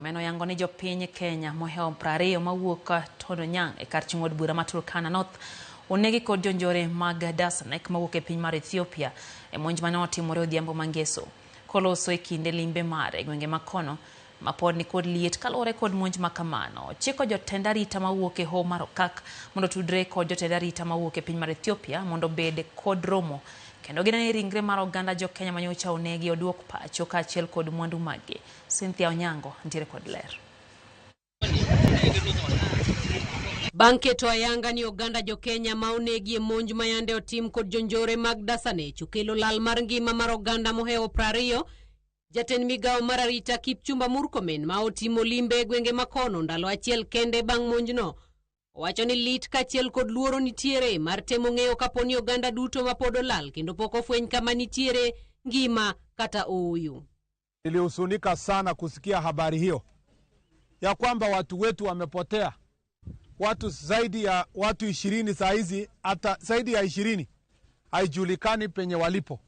Meno yango ni jopiny Kenya mohewo 20 mawuok Todonyang e kar chung' od bura ma Turkana North onegi kod jonjore mag Dasanek mawuok e piny mar Ethiopia e monj mane otimore odhiambo mangeso. Koloso e kinde limbe mare e gwenge makono mapod nikod liet kaluwore kod monj makamano. Ochiko jotend arita mawuok e hoho mar Okak mondo otudre kod jotend arita mawuok e piny mar Ethiopia mondo obed kod romo kendo gineno ni ringre mar oganda jo Kenya manyocha onegi oduok pacho kaachiel kod mwandu maggi. Cynthia Onyango nitiere kod ler. Bang' keto ayanga ni oganda jo-Kenya ma onegi e monj ma yande otim kod jonjore mag Dasanech okelo lal mar ngima mar oganda mohewo 20, jatend migawo mar arita Kipchumba Murkomen ma otimo limbe e gwenge makono ndalo achiel kende bang' monjno owacho ni lit kaachiel kod luoro nitiere mar temo ng'eyo kapo ni oganda duto ma pod olal kendo pok ofweny kama nitiere ngima kata ooyo. Nilihuzunika sana kusikia habari hiyo ya kwamba watu wetu wamepotea, watu zaidi ya watu 20 saa hizi, hata zaidi ya 20 haijulikani penye walipo.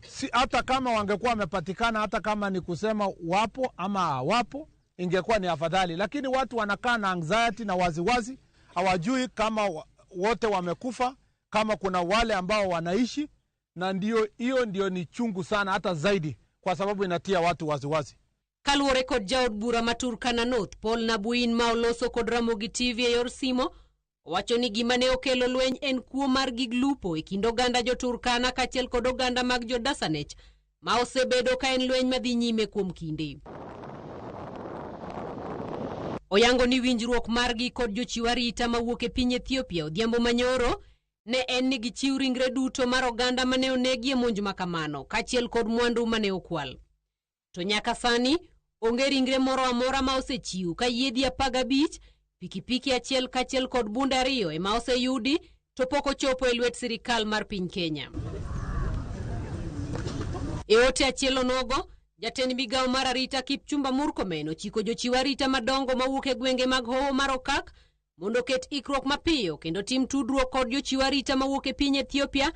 Si, hata kama wangekuwa wamepatikana, hata kama ni kusema wapo ama hawapo, ingekuwa ni afadhali, lakini watu wanakaa na anxiety na waziwazi, hawajui kama wote wamekufa, kama kuna wale ambao wanaishi, na ndio hiyo ndio ni chungu sana hata zaidi, kwa sababu inatia watu waziwazi. Kaluwore kod jaod bura ma Turkana North Paul Nabuin ma oloso kod Ramogi TV e yor simo, owacho ni gima ne okelo lweny en kuo mar gig lupo e kind oganda jo-Turkana kaachiel kod oganda mag jo-Dasanech ma osebedo ka en lweny madhi nyime kuom kinde. Oyango ni winjruok margi kod jochiw arita mawuok e piny Ethiopia odhiambo manyoro ne en ni gichiw ringre duto mar oganda mane onegi e monj makamano kaachiel kod mwandu mane okwal. To nyaka sani onge ringre moro amora ma osechiw ka yiedhi 15, pikipiki achiel kaachiel kod bunde 2 ema oseyudi to pok ochopo e lwet sirikal mar piny Kenya. E ote achiel onogo, jatend migawo mar arita Kipchumba Murkomen ochiko jochiw arita madongo mawuok e gwenge mag hoho mar Okak mondo oket ikruok mapiyo kendo tim tudruok kod jochiw arita mawuok e piny Ethiopia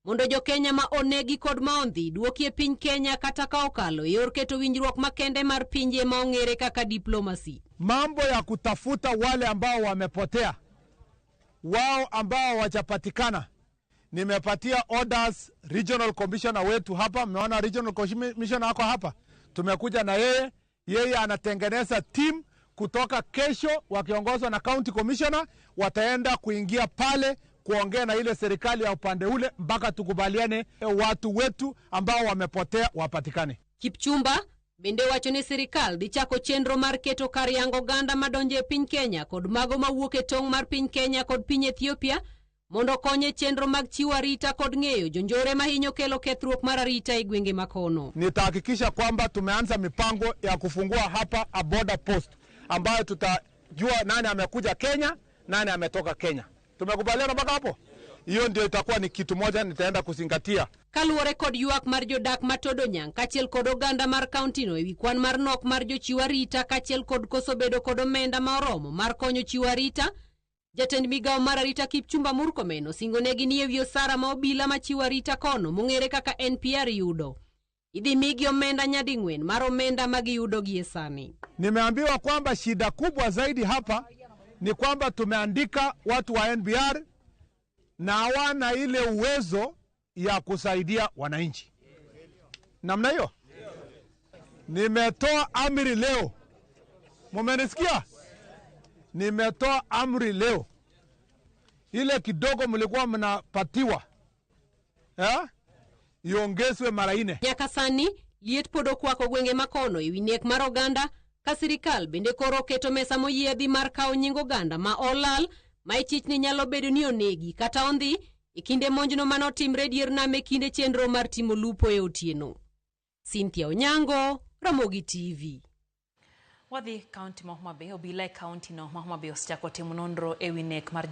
mondo jo-Kenya ma onegi kod ma ondhi duoki e piny Kenya kata ka okalo e yor keto winjruok makende mar pinje ma ong'ere kaka diplomacy. Mambo ya kutafuta wale ambao wamepotea, wao ambao hawajapatikana, nimepatia orders regional commissioner wetu hapa. Mmeona regional commissioner ako hapa, tumekuja na yeye. Yeye anatengeneza team kutoka kesho, wakiongozwa na county commissioner, wataenda kuingia pale kuongea na ile serikali ya upande ule mpaka tukubaliane watu wetu ambao wamepotea wapatikane. Kipchumba bende wacho ni sirikal dhi chako chenro mar keto kar yango oganda madonjo e piny Kenya kod mago mawuok e tong' mar piny Kenya kod piny Ethiopia mondo okony e chenro mag chiwo arita kod ng'eyo jonjore mahinyo kelo kethruok mar arita e gwenge makono. Nitahakikisha kwamba tumeanza mipango ya kufungua hapa a border post ambayo tutajua nani amekuja Kenya, nani ametoka Kenya. Tumekubaliana mpaka hapo? Hiyo ndio itakuwa ni kitu moja nitaenda kuzingatia. Kaluwore kod ywak mar jodak ma Todonyang kaachiel kod oganda mar kauntino ewi kwan mar nok mar jochiw arita kaachiel kod koso bedo kod omenda ma oromo mar konyo chiwo arita, jatend migawo mar arita Kipchumba Murkomen osingonegi ni ewi osara ma obila machiwo arita kono mong'ere kaka NPR yudo, idhi migi omenda nyading'wen mar omenda ma giyudo gie sani. Nimeambiwa kwamba shida kubwa zaidi hapa ni kwamba tumeandika watu wa NBR na hawana ile uwezo ya kusaidia wananchi. Namna hiyo nimetoa amri leo, mumenisikia? Nimetoa amri leo, ile kidogo mlikuwa mnapatiwa iongezwe mara 4. Nyaka sani liet pod okwako gwenge makono ewi nek mar oganda ka sirikal bende koro oketo mesa moyiedhi mar kawo nying oganda ma olal ma ichich ni nyalo bedo ni onegi kata ondhi e kinde monjno manotimre dier nam e kinde chenro mar timo lupo e otieno. Cynthia Onyango, Ramogi TV. Wadhi kaunti ma Homa Bay, obila e kaunti no ma Homa Bay osechako timo nonro ewi nek mar